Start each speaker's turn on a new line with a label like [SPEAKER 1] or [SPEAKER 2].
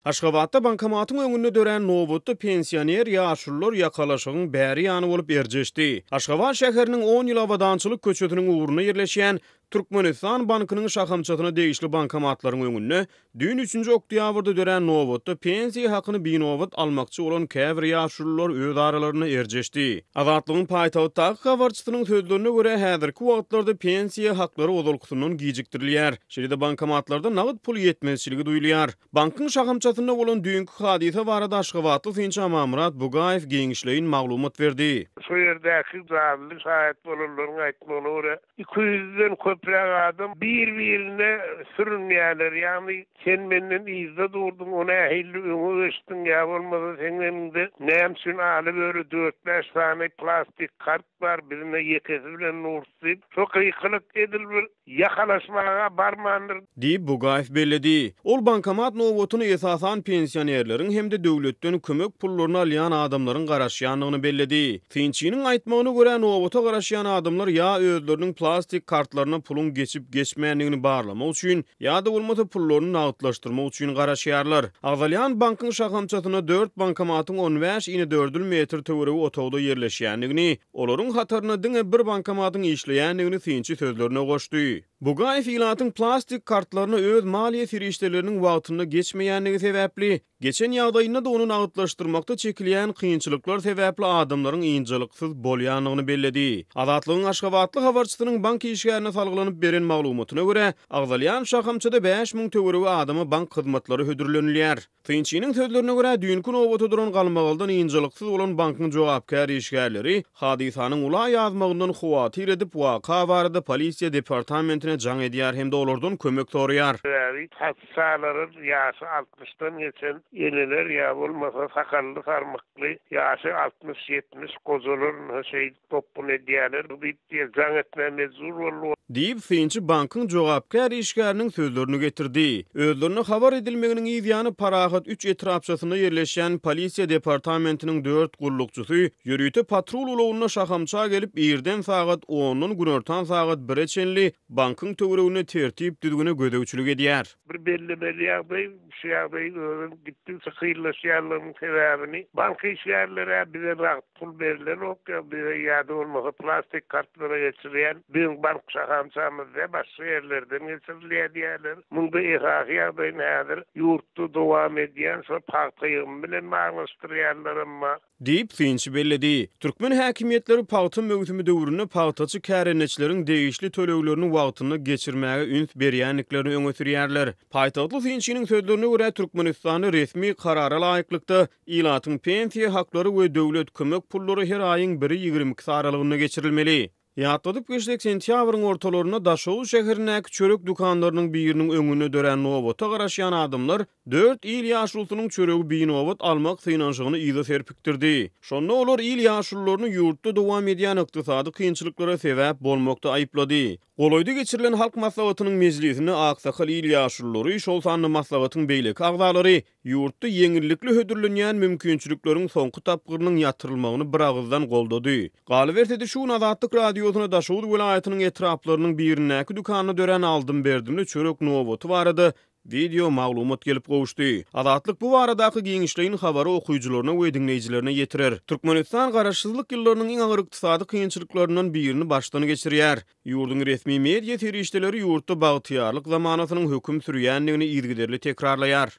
[SPEAKER 1] Aşgabatda bankomatyň öňünde dörän nobatda pensioner ýaşulular ýakalaşygyň bäri ýany bolup erjeşdi. Aşgabat şäheriniň On ýyl abadançylyk köçesiniň ugrunda ýerleşýän Türkmenistan bankynyň şahamçasyna degişli bankomatlaryň öňünde düýn üçünji oktýabrda dörän nobatda pensiýa hakyny binobat almakçy bolan käbir ýaşulular öz aralarynda erjeşdi. Azatlygyň paýtagtdaky habarçysynyň sözlerine görä, häzirki wagtlarda pensiýa haklary ozalkysyndan gijikdirilýär. Şeýle-de bankomatlarda nagt pul ýetmezçiligi duýulýar. Bankyň şahamçasynda bolan düýnki hadysa barada aşgabatly synçy Amanmyrat Bugaýew giňişleýin maglumat berdi.
[SPEAKER 2] Şo ýerdäki janly şaýat bolanlaryň aýtmagyna görä, 200-den köpräk adam bir-birine sürünýärler, ýagny sen menden yzda durduň, o nähili öňe geçdiň ýa bolmasa seň eliňde näme üçin aly-böri dört-bäş sany plastik kart bar, biziň-ä ýekesi bilen durus diýip, şo gykylyk edil bir Ýakalaşmaga barmandyr.
[SPEAKER 1] Diýip, Bugaýew belledi. Ol bankomat nobatyny esasan pensionerleriň hem-de döwletden kömek pullaryny alýan adamlaryň garaşýandygyny belledi. Synçynyň aýtmagyna görä, nobata garaşýan adamlar ýa özleriniň plastik kartlaryna puluň geçip-geçmändigini barlamak üçin, ýa-da bolmasa pullaryny nagtlaşdyrmak üçin garaşýarlar. Agzalýan bankyň şahamçasynda dört bankomatyň on bäş inedördül metr töweregi otagda ýerleşýändigini, Olaryň hatarynda diňe bir bankomatyň işleýändigini synçy sözlerine goşdy. Bugaýew ilatyň plastik kartlaryna öz maliýe serişdeleriniň wagtynda geçmeýändigi sebäpli, geçen ýagdaýynda-da ony nagtlaşdyrmakda çekilýän kynçylyklar sebäpli adamlaryň ynjalyksyz bolýandygyny belledi. Azatlygyň aşgabatly habarçysynyň bank işgärine salgylanyp beren maglumatyna görä, agzalýan şahamçada 5000 töweregi adama bank hyzmatlary hödürlenilýär. Synçynyň sözlerine görä, düýnki nobata duran galmagaldan ynjalyksyz bolan bankyň jogapkär işgärleri hadysanyň ula ýazmagyndan howatyr edip, waka barada polisiýa departamentine jaň edýär hem-de olardan kömek soraýar.
[SPEAKER 2] Sebäbi patyşalaryň ýaşy altmyşdan geçen eneler ýa bolmasa sakally-sarmykly ýaşy altmyş-ýetmiş gojalar ynha şeýdip Gopgun edýäler diýip, diýe jaň etmäge mejbur boldy.
[SPEAKER 1] Diýip, synçy bankyň jogapkär işgäriniň sözlerini getirdi. Özlerine habar edilmeginiň yz ýany Parahat üç etrapçasynda ýerleşýän polisiýa departamentiniň dört gullukçysy ýörite patrul ulagynda şahamça gelip, irden sagat ondan günortan sagat bire çenli bankyň töwereginde tertip-düzgüne gözegçilik edýär.
[SPEAKER 2] Bir bellemeli ýagdaý, şu ýagdaýyň özem gitdigiçe kynlaşýanlygynyň sebäbini bank işgärleri-ä bize nagt pul berilenok ýa bize ýa-da bolmasa plastik kartlara geçirýän biziň bank şahamçamyz däl başga ýerlerden geçirilýär diýýärler. Munda esasy ýagdaýyny häzir ýurtda dowam edýän şol pagta ýygymy bilen baglanyşdyrýarlar emma
[SPEAKER 1] Diýip, synçy belledi. Türkmen häkimiýetleri pagta möwsümi döwründe pagtaçy kärendeçileriň degişli töleglerini wagtynda geçirmäge üns berýändiklerini öňe sürýärler. Paýtagtly synçynyň sözlerine görä, Türkmenistanda resmi karara laýyklykda, ilatyň pensiýa haklary we döwlet kömek pullary her aýyň biri 22-si aralygynda geçirilmeli. Ýatladyp geçsek, sentýabryň ortalarynda Daşoguz şäherindäki çörek dükanlarynyň biriniň öňünde dörän nobata garaşýan adamlar dört il ýaşulusynyň çöregi binobat almak synanyşygyny yza serpikdirdi. Şonda olar il ýaşulularyny ýurtda dowam edýän ykdysady kynçylyklara sebäp bolmakda aýyplady. Golaýda geçirilen Halk Maslahatynyň mejlisinde aksakal il ýaşululary, şol sanda maslahatyň beýleki agzalary Ýurtda ýeňillikli hödürlenýän mümkinçilikleriň soňky tapgyrynyň ýatyrylmagyny biragyzdan goldady. Galyberse-de, şu gün Azatlyk Radiosyna Daşoguz welaýatynyň etraplarynyň birindäki dükanda dörän aldym-berdimli çörek nobaty barada wideo maglumat gelip gowuşdy. Azatlyk bu baradaky giňişleýin habary okyjylaryna we diňleýjilerine ýetirer. Türkmenistan garaşsyzlyk ýyllarynyň iň agyr ykdysady kynçylyklaryndan birini başdan geçirýär. Ýurduň resmi media serişdeleri ýurtda bagtyýarlyk zamanasynyň höküm sürýändigini yzygiderli tekrarlaýar.